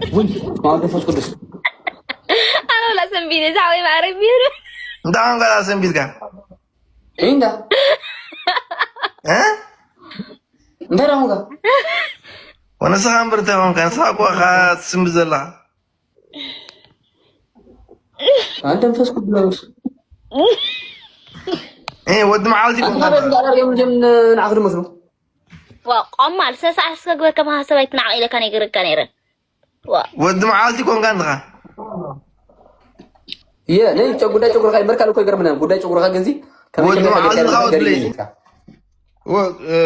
ውይ፣ በስመ አብ መንፈስ ቅዱስ። ኣነ ወላ ሰንቢደ ዛዕወይ ማዕረ ቢሩ እንታይ ኾንካ ሰንቢድካ? እንዳ እ? እንታይ ደኣ ኾንካ? ወነስኻ እምበር እንታይ ኾንካ? ንስኻ እኮ ኢኻ ትስንብድ ዘለኻ። አንተ መንፈስ ቅዱስ እ፣ ወዲ መዓልቲ ኮንካ። ኣንተ ጋር የምድን ንዓኽ ድመስሉ ዋ ቆማል ሰሳዕ እስከ ግበር ከማኻ ሰብ ኣይትናቕ ኢለካ ነይርካ ነይረ ዋ ወዲ መዓልቲ ኮንካ እንድኻ። የ ነይ ጨ- ጉዳይ ጨጉርካ ይመርካል እኮ ይገርምና ጉዳይ ጨጉርካ ግን ዚ ወዲ መዓልቲ ኻወት ብለይ። ወ- እ፣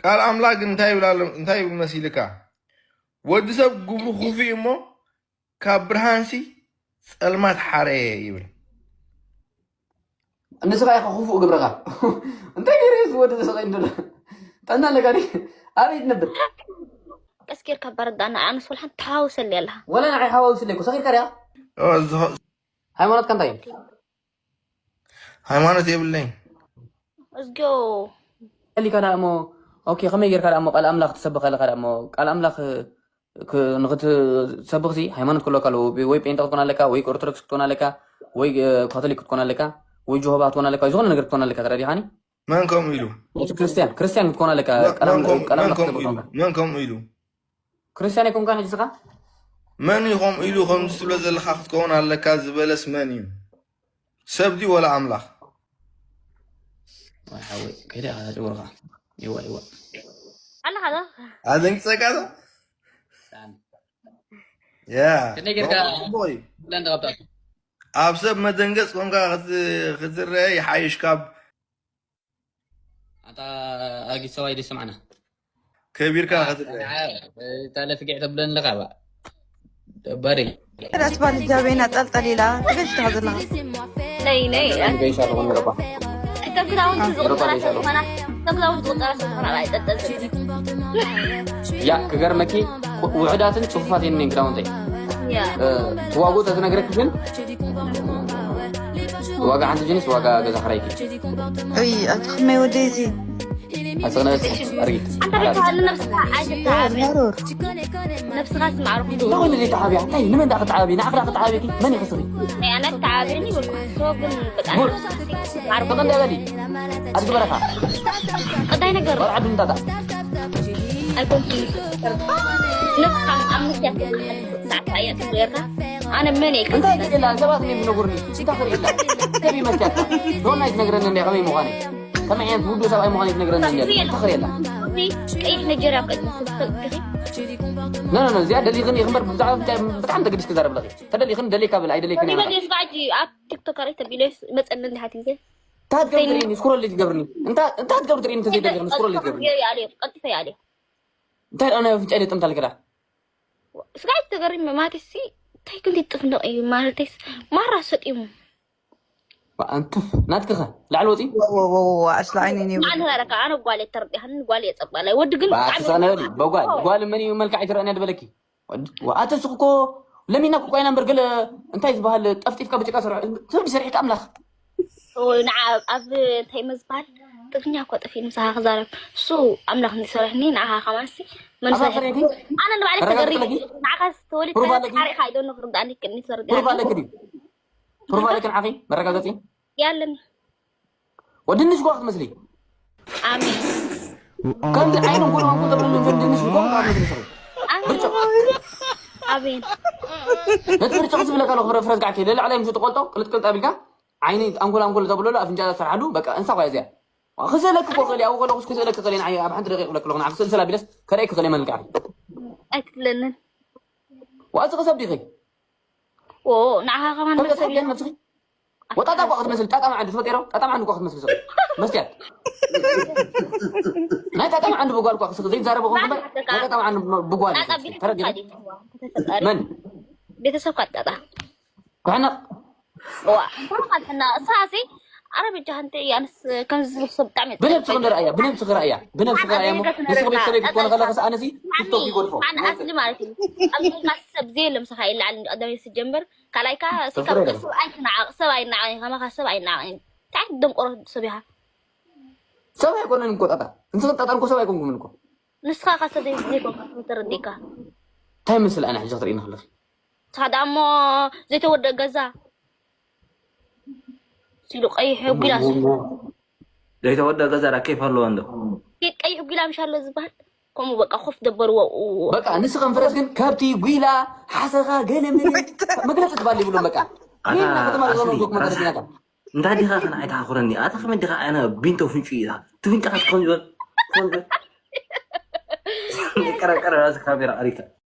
ቃል ኣምላክ ግን እንታይ ይብል ኣሎ? እንታይ ይብል መሲልካ? ወዲ ሰብ ግብሩ ክፉእ እሞ ካብ ብርሃንሲ ጸልማት ሓረየ ይብል። ንስኻ ኢኻ ክፉእ ግብርኻ እንታይ ገይረ እዩ ዝወዲ ዝስቐይ እንዶ ጠና ኣለካ ዲ ኣበይ ትነብር ቀስ ጌርካ በረዳና ኣነስ ወላ ሓንቲ ተሃውሰሊ ኣለኻ ወላ ንዓይ ሓዋውስለይ እኮ ሰኺርካ ዲያ ኦ፣ ዝኸ- ሃይማኖትካ እንታይ እዩ ሃይማኖት የብለይ። እዝግዮ ቀሊካ ዳ እሞ ኦኬ ከመይ ጌርካ ዳ እሞ ቃል ኣምላኽ ትሰብኽ ኣለካ ዳ እሞ ቃል ኣምላኽ ክ- ንክትሰብኽ ሲ ሃይማኖት ክህልወካ ኣለዎ ወይ ጴንጠ ክትኮን ኣለካ ወይ ኦርቶዶክስ ክትኮን ኣለካ ወይ እ፣ ካቶሊክ ክትኮን ኣለካ ወይ ጆሆባ ክትኮን ኣለካ ወይ ዝኾነ ነገር ክትኮን ኣለካ ተረዲኻኒ መን ከምኡ ኢሉ? እቲ ክርስቲያን ክርስቲያን ክትኮን ኣለካ ቃል መን ኣም- ከምኡ- ቃል መን ኣምላኽ ከምኡ ኢሉ? ክትሰብኽ መን ከምኡ ኢሉ? ክርስቲያን ኣይኮንካን ሕጂ ስኻ መን እዩ ከምኡ ኢሉ ከምዚ ትብሎ ዘለካ ክትከውን ኣለካ ዝበለስ መን እዩ? ሰብ ድዩ ወላ ኣምላኽ? ወይ ሓወይ ከይደ ኢኻ ጨጉርኻ ይዋ ይዋ ኣለኻ ዶ ኣደንግጸካ ዶ? ያ ከመይ ጌርካ? ጽቡቕ እዩ። ብለን ተቐብጣ ኣብ ሰብ መደንገጽ ኮንካ ክት- ክትረአ ይሓይሽ ካብ ኣታ ኣጊት ሰብኣይ ደስ ማዕና ከቢርካ ክትረአ። ታለ ፍግዕ ተብለን ኣለኻ ባ በሪ ራስ ባል ጃቤና ጠልጠሊላ ትገሽ ትኸዝላ ነይ ነይ ገይሻ ዝኾነ ረባ ከም ክዳውንቲ ዝቁጠራ ሰብ ዝኾና ከም ክዳውንቲ ዝቁጠራ ሰብ ዝኾና ኣይጠጠል ያ ክገርመኪ ውሑዳትን ጽፉፋት የንን ክዳውንተይ ያ ትዋጉ ተትነግረክ ግን ዋጋ ሓንቲ ጅንስ ዋጋ ገዛ ክራይኪ እይ ኣቲ ከመይ ወደይ እዚ ኣጽቕነስ ኣርጊት ኣንተ ብቻ ንነብስኻ ኣይትተዓብ ማሮር ነብስኻ ስማዕርኹ እንታይ ኮይኑ ዘይተዓብያ እንታይ ንመን ዳ ክትዓብይ ንዓኽ ዳ ክትዓብይኪ መን ይኸስኺ ናይ ኣነ ተዓብኒ ወልኩ ሶ ግን በጣም ጉድ ማርኩ ተቐንደ በሊ ኣድግበረኻ ቀዳይ ነገር ወርዓ ድምታታ ኣይኮንኩን ንስኻ ኣብ ምክያት ሰዓት ኣያ ትብለካ ኣነ መን እየ እንታይ ክርእየላ ሰባት እኔ ምነጉርኒ እንታይ ክርእየላ ሰብ ይመስያካ ዶና ይትነግረኒ እንዲ ከመይ ምዃነ ከመይ ዓይነት ውዱ ሰብኣይ ምዃነ ይትነግረኒ እንዲ እንታይ ክርእየላ ቀይሕ ነጀርያ ኣብ ቅድሚ ክትሰግዲ ኖ ኖ ኖ እዚኣ ደሊኽን ኢኽን በር ብዛዕባ ብጣዕሚ ብጣዕሚ ተገዲስክ ዛረብ ለኺ ተደሊኽን ደሊካ ብል ኣይደሊክን እያ ይበል ስጋጂ ኣብ ቲክቶክ ሪተ ቢለስ መፀኒ እንድሓት ግዜ እንታይ ትገብሪ ትርእይኒ ስክሮል ትገብርኒ እንታይ እንታይ ትገብሪ ትርእይኒ እንተዘይደሊኽን ስክሮል ትገብርኒ ይኣልዮ ቀልጢፈ ይኣልዮ እንታይ ደኣ ናይ ኣፍንጫ ኢለ ጥምታ ልክዳ ስጋጂ ተገሪመ ማለት ሲ እንታይ ክንዲ ጥፍንቕ እዩ ማለተይስ ማራ ሰጢሙ ኣንቱፍ ናትክኸ ላዕሊ ወፂ ኣስላ ዓይኒ ኣነ ዛረካ ኣነ ጓል እየ ተረዲኻኒ ጓል እየ ፀባላይ ወዲ ግን ብጣዕሚ ተሳነበሊ በጓል ጓል መን እዩ መልክዓ ይትረአኒ ድበለኪ ኣተ ስቕ እኮ ለሚና እኮ ኮይና እምበር ገለ እንታይ ዝበሃል ጠፍጢፍካ ብጭቃ ሰርሑ ትብዲ ሰሪሕካ ኣምላኽ ኦይ፣ ንዓ ኣብ እንታይ መዝባል ጥፍኛ እኮ ጠፊ ምሳኻ ክዛረብ እሱ ኣምላኽ እንዲሰርሕኒ ንዓኻ ከማንሲ መን ኣምላኽ ሰርሕ ሰርሕኒ? ኣነ ንባዕለ መረጋገፂ ተገሪ ኣለኪ? ንዓኻ ተወሊድ ፕሩፍ ኣለኪ? ታሪኻ ኣይደኖ ክርዳእኒ ክኒ ፕሩፍ ሰርዳ ኣለኪ ድዩ ፕሩፍ ኣለኪ ንዓኺ መረጋገፂ ያለኒ ወድንሽ ጓ ክትመስሊ ኣሜን ከምዚ ዓይኖም ጎልባም ቁጥር ድንሽ ጓ ክትመስሊ ሰው ኣሜን ኣሜን ነቲ ብርጭቕ ዝብለካ ኣሎ ክብረ ፍረዝጋዕኪ ልዕላይ ምሽ ትቆልጦ ቅልጥቅልጥ ኣቢልካ ዓይኒ ኣንጎል ኣንጎል ተብለሉ ኣፍንጫ ሰርሓሉ በቃ እንሳ ኳ እዚኣ ክስእለክ እኮ ክእል ኣብኡ ከለኩስ ክስእለክ ክእል ንዓይ ኣብ ሓንቲ ደቂቕ ክብለክ ኣለኹ ንዓ ክስእል ስላ ቢለስ ከርእየክ ክእል መልክዓ ኣይትብለንን ዋፅኺ ሰብ ዲኺ ኦ ንዓኻ ከማን ከብደ መሰብ ተሓቢያን ነብስኺ ወጣጣ እኳ ክትመስል ጣጣ መዓንዲ ትፈልጥ ጣጣ መዓንዲ እኳ ክትመስል ሰብ መስትያት ናይ ጣጣ መዓንዲ ብጓል እኳ ክስኽ ዘይዛረበ ኮንኩ እምበር ናይ ጣጣ መዓንዲ ብጓል እዩ ተረዲኺ መን ቤተሰብ ካጣጣ ኩሕነቕ ዋ እንኳን ካልትና እሳሲ ኣረ በጃ እንተ ያንስ ከምዚ ዝብል ሰብ ብጣዕሚ ብነብስኺ እንደ ረኣያ ብነብስኺ ረኣያ ብነብስኺ ረኣያ እሞ ንስኺ ቤተሰበይ ክትኮነ ከለኽስ ኣነሲ ቲክቶክ ይጎድፎ ኣነ ኣስሊ ማለት እዩ ኣብ መንካ ሰብ ዘየለ ምሳኻ ይለዓል ቀዳሚ ስጀምር ካልኣይካ ተፍቅሮ የለን። ሰብ ኣይትናዓቕ ሰብ ኣይናዓቕ ከማኻ ሰብ ኣይናዓቕ ታዕት ደንቆሮ ሰብ ኢኻ ሰብ ኣይኮነን እኮ ጣጣ እንስኺ ጣጣ እኮ ሰብ ኣይኮንኩምን እኮ ንስኻ ካ ሰብ ዘይኮንካ ተረዲእካ እንታይ መስል ኣነ ሕጂ ክትርእይኒ ከለኺ? ታዳ እሞ ዘይተወደአ ገዛ ሲሉ ቀይሕ ጒላስ ዘይተወደ ገዛ ዳ ኬፍ ኣለዎ እንዶ ጌጥ ቀይሕ ጒላ ምሽ ኣሎ ዝበሃል ከምኡ በቃ ኮፍ ደበርዎ በቃ ንስኸም ፍረስ ግን ከብቲ ጒላ ሓሰኻ ገለ መለ መግለፂ ትባል ይብሎም በቃ ኣታ ይህና ከተማ ኣስሊ ዝኾነ ዞክ መግለፂ ናታ እንታይ ዲኻ ከነ ኣይትሓኹረኒ ኣታ ከመይ ዲኻ ኣነ ቢንቶ ፍንጩ ኢኻ ትፍንጫኻ ትኾን ዝበል ትኾን ዝበል ቀረብ ቀረብ ኣብዚ ካሜራ ኣሪካ